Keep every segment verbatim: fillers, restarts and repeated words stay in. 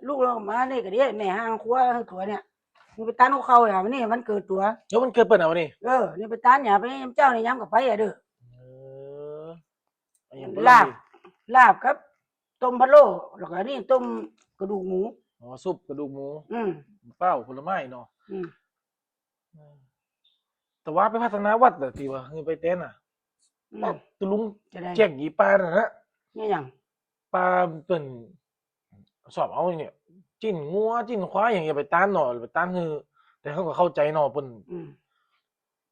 ลูกเรามาเนี่ยก็ได้แม่ห้างครัวตัวเนี่ย นี่ไปตันของเขาอ่ะ นี่มันเกิดตัว แล้วมันเกิดเปิดเอานี่ เออ นี่ไปตันอย่าไปเจ้าในย้ำกับไปอ่ะเด้อ เอออันนี้ ลาบ ลาบครับ ต้มพะโล้แล้วก็นี่ต้มกระดูกหมู อ๋อซุปกระดูกหมู อืม เป้าผลไม้เนาะ อืม แต่ว่าไปพัฒนาวัดแต่ตีว่าคือไปเต้นอ่ะ อืม ตุลุง จะได้ แจ้งอีปานะฮะ นี่อย่าง ปาเปิ่นสอบเอาเนี่ย จิ้นงัวจิ้นควายอย่างอย่าไปต้านหน่อยไปต้านคือ แต่เขาก็เข้าใจเนาะเปิ่น อืม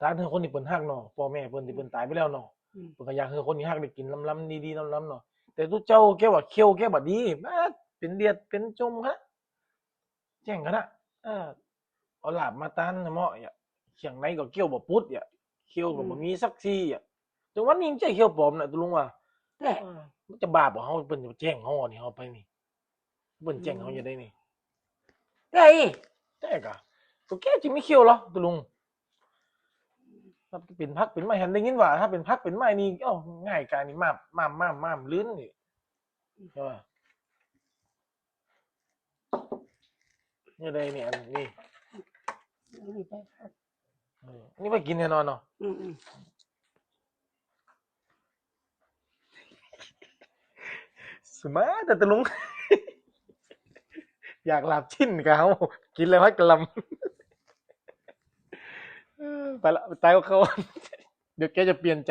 ต้านคือคนที่เปิ่นฮักเนาะพ่อแม่เปิ่นที่เปิ่นตายไปแล้วเนาะ อืม เปิ่นก็อยากให้คนที่ฮักได้กินล้ำๆดีๆล้ำๆเนาะ แต่ตุ๊เจ้าแกว่าเคี้ยวแกบ่ดีมาเป็นเลียดเป็นจมฮะแจ้งกันนะเออเอาลาบมาต้านเหมาะอย่าเขียงในก็เคี้ยวบ่ปุดอย่าเคี้ยวก็บ่มีสักทีอย่าจนวันนี้ยังใช้เคี้ยวปลอมนะตุลุงว่า แต่ เออมันจะบาปบ่เฮาเปิ่นจะแจ้งเฮานี่เฮาไปนี่เปิ่นแจ้งเฮาจะได้นี่ แต่อี แต่กะตัวแกจะไม่เคี้ยวเหรอตุลุงถ้าเป็นพักเป็นไม้หันได้ยินว่า ถ้าเป็นพักเป็นไม้นี่โอ้ง่ายกายนี่มามมามมามมามลื่นนี่ใช่ป่ะนี่ได้นี่อันนี้ นี่ไป เออนี่ไปกินแน่นอนเนาะ อืมอืม สมาแต่ตุลุง อยากลาบชิ้นกับเขากินแล้วให้กระลำเออไปละไปตายกับเขา เดี๋ยวแกจะเปลี่ยนใจ